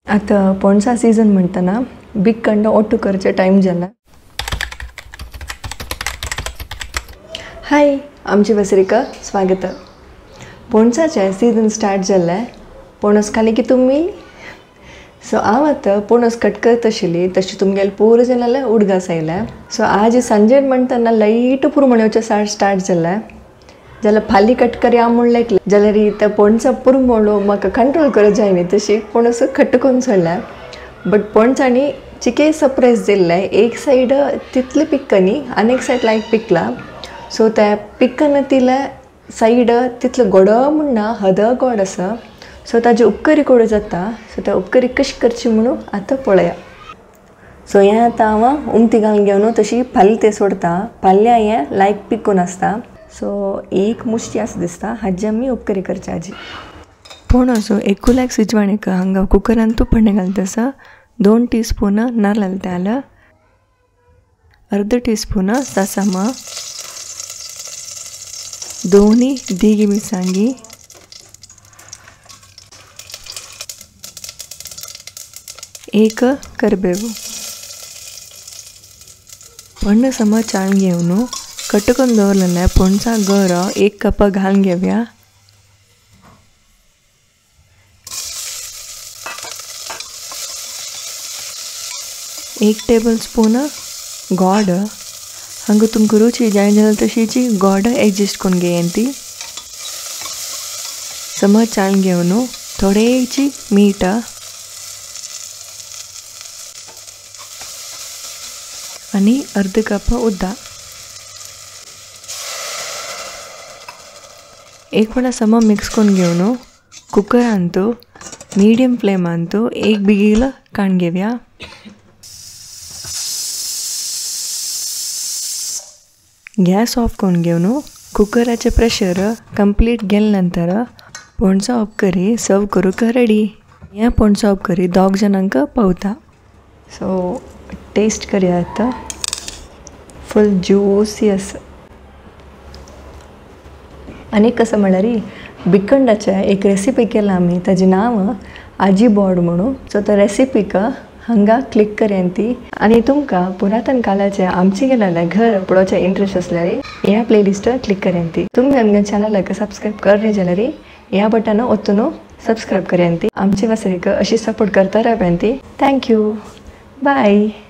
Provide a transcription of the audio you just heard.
आतां पणसा सीजन म्हणटना बिग कंड ओटू करचे टायम जाला. हाय, आमची वसरिका स्वागत. पणसाचें सीजन स्टार्ट जाल्लें, पणस खाली की तुमी सो हांव आतां पणस कट करत आशिल्ली तशी तुमगेले पुरो जाल्यार उडगास आयल्या. सो आज सांजेर म्हणटना लायट पुरमोळेचे स्टार्ट जालें जाल्यार फाली कट करया म्हणलें जाल्यार त्या पणसा पुरमोळो म्हाका कंट्रोल करत जाय न्ही, तशी पणस कट करून सोडल्या. बट पणसांनी चिके सरप्रायज दिल्लें, एक सायड तितलें पिक्क न्ही आनी एक सायड लायक पिकला. सो त्या पिक्कन तिले सायड तितलो गोड म्हणना, हद गोड आसा. सो ताजी उपकरी कोडू जाता. सो त्या उपकरी कशी करची म्हणून आतां पळया. सो हें आतां हांव उमती घालून घेवन तशी फाली ते सोडता. फाल्यां हें लायक पिकून आसता. सो एक मुश्टी आसा दिसता, हाजी आमी उपकरी करची. हाजी पणस एकुल्याक सिजवाणीक हांगा कुकरान तूं पण्णें घालता आसा. 2 टीस्पून नारल तेल, अर्द टीस्पून सासामा, 2 देगी मिरसांगी, 1 करबेव. पण्ण सम चाळून घेवन कटकून दवरलेलें पणसा गरो 1 कप घालून घेवया. एक टेबल स्पून गोड, हांगा तुमकां रुची जाय जाल्यार तशीची गोड एडजस्ट करून घेयन ती. समज चाळून घेवन थोडेची मीठ, आनी अर्द कप उदक. एक वडा सम मिक्स करून घेवन कुकरांत मीडियम फ्लेमांत 1 बिगील काण घेवया. गॅस ऑफ करून घेवन कुकराचें प्रेशर कंप्लीट गेले नंतर पणसा उपकरी सर्व करूंक रेडी. हें पणसा उपकरी 2 जाणांक पावता. सो टेस्ट करया आतां. फूल ज्युसी आसा. आनी कसं म्हणल्यार बिकंडाचें एक रेसिपी केला आमी, ताजें नांव आजी बोड म्हणून. सो त्या रेसिपीक हांगा क्लिक करयान ती. आनी तुमकां पुरातन काळाचें आमचें गेलेलें घर पळोवचें इंट्रस्ट आसल्यार ह्या प्लेलिस्टार क्लिक करयान ती. तुमी आमच्या चॅनलाक सबस्क्रायब करले जाल्यार ह्या बटन ओत्तून सबस्क्रायब करयान ती. आमचे वसरीक अशी सपोर्ट करता रावयान ती. Thank you, bye.